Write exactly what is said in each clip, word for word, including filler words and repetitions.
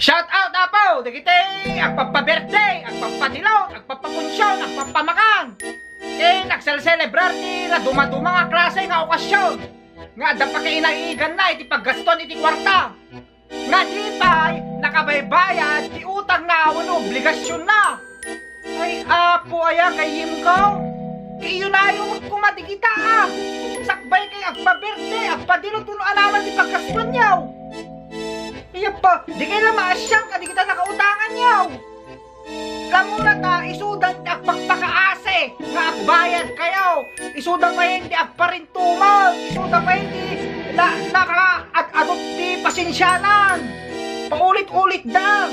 Shout out, Apo, dagiti agpapabirthday, agpapadilot, agpapapunsion, agpapamakan. Ti nagselselebrar ti naduma-duma nga klase nga okasyon nga adda pakaigan-iganna iti paggaston iti kuarta. Nga di pay nakabaybayad ti utangna wenno obligasionna. Ay, Apo aya, gayyemko. Kayunayo met koma dagita, a. Sakbay kay agpabirthday, agpadilot wenno anaman ti paggastuanyo. Aya pa, dikay la maasian kadagita nakautanganyo. Languna ta, isuda ti agpakpakaasi nga agbayadkayo. Isuda pay ti agparintumag. Isuda pay ti na, nakaad-adot ti pasensianan. Paulit-ulitda.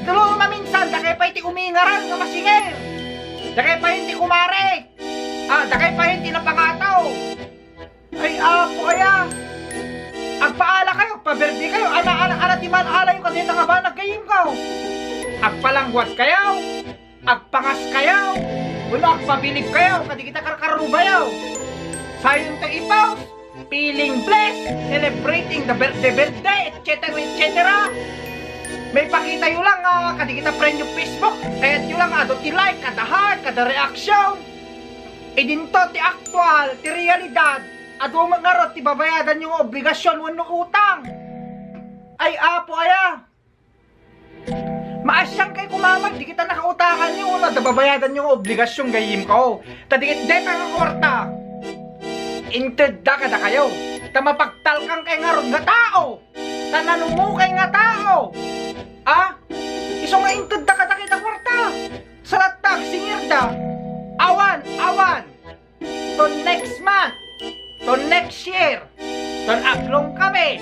Tulo maminsan, dakay pay ti umingaran nga masingir. Dakay pay ti kumarik. Ah, dakay pay ti napangataw. Ay, Apo aya! Agpaalakayo, agpabirthday kayo, ana, ana, ana ti mal-alayo kadayta nga banag, gayyemko. Agpalangguadkayo, agpangaskayo, wenno agpabilibkayo kadagita karkarrubayo. Sayon ti i-post, feeling blessed, celebrating the birthday, birthday, et cetera, et cetera. Maipakitayo lang nga kadagita friendyo Facebook, kayatyo lang nga adu ti like, kada heart, kada reaction. Idinto ti aktual, ti realidad, adu met ngarud ti babayadanyo nga obligasion wenno utang. Ay, Apo aya! Maasian kay koma met dagita nakautanganyo wenno adda babayadanyo nga obligasion, gayyemko. Ta dagit-, dayta nga kuarta, intedda kadakayo. Ta mapagtalkan kay ngarud nga tao. Ta nanumokay nga tao. A? Isu nga intedda kadakita kuarta. Sa latta, agsingirda. Awan, awan. To next month. To next year. To aglongkami.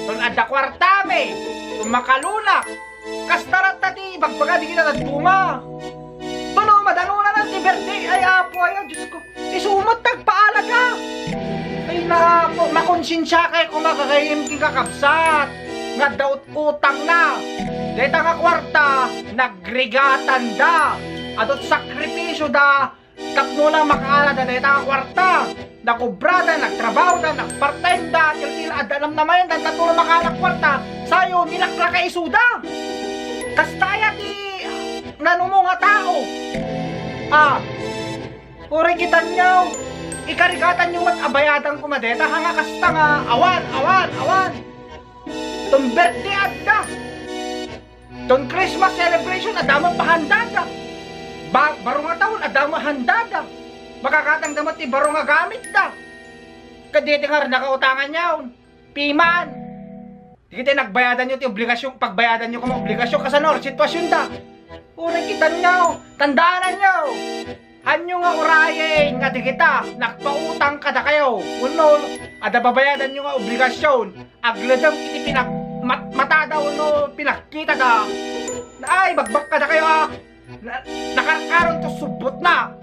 To adda kuartami. To makalunak. Kasta latta ti ibagbaga dagita dadduma. Tuno, madaluna na ti birthday. Ay, Apo, ay, Diyos ko. Isu met ti agpaalaka. Ay, napo, makonsensiakay koma, gayyem ken kakabsat, nga adda ut-, utangna. Dayta nga kuarta, nagrigatanda. Adut sakripisioda tapno la makaalada dayta nga kuarta. Nakubrada, nagtrabahoda, nagpartimeda, tiltila, adda namnamaenda, tapno la makaala kuarta. Sayo, nilaklaka isuda. Kasta aya ti nanumo nga tao. Ah, Uray kitanyo, ikarigatanyo met a bayadan koma dayta, haan nga kasta nga awan, awan, awan. Ton birthday adda. Ton Christmas celebration, adda met pahandada. Ba-, baro nga taon, adda met handada. Makakatangda met ti baro nga gamitda. Kadayta nga nakautanganyo. Piman. Dagiti nagbayadanyo ti obligasion, pagbayadanyo koma obligasion, kasano ti situasionda? Uray kitanyo, tandaananyo. Haanyo nga urayen nga dagita nagpautang kadakayo, wenno adda babayadanyo nga obligasion, agledem iti pinag-, mat-, matada wenno pinagkitada. Ay, bagbag kadakayo, a. Na-, nakarkaron to subbotna.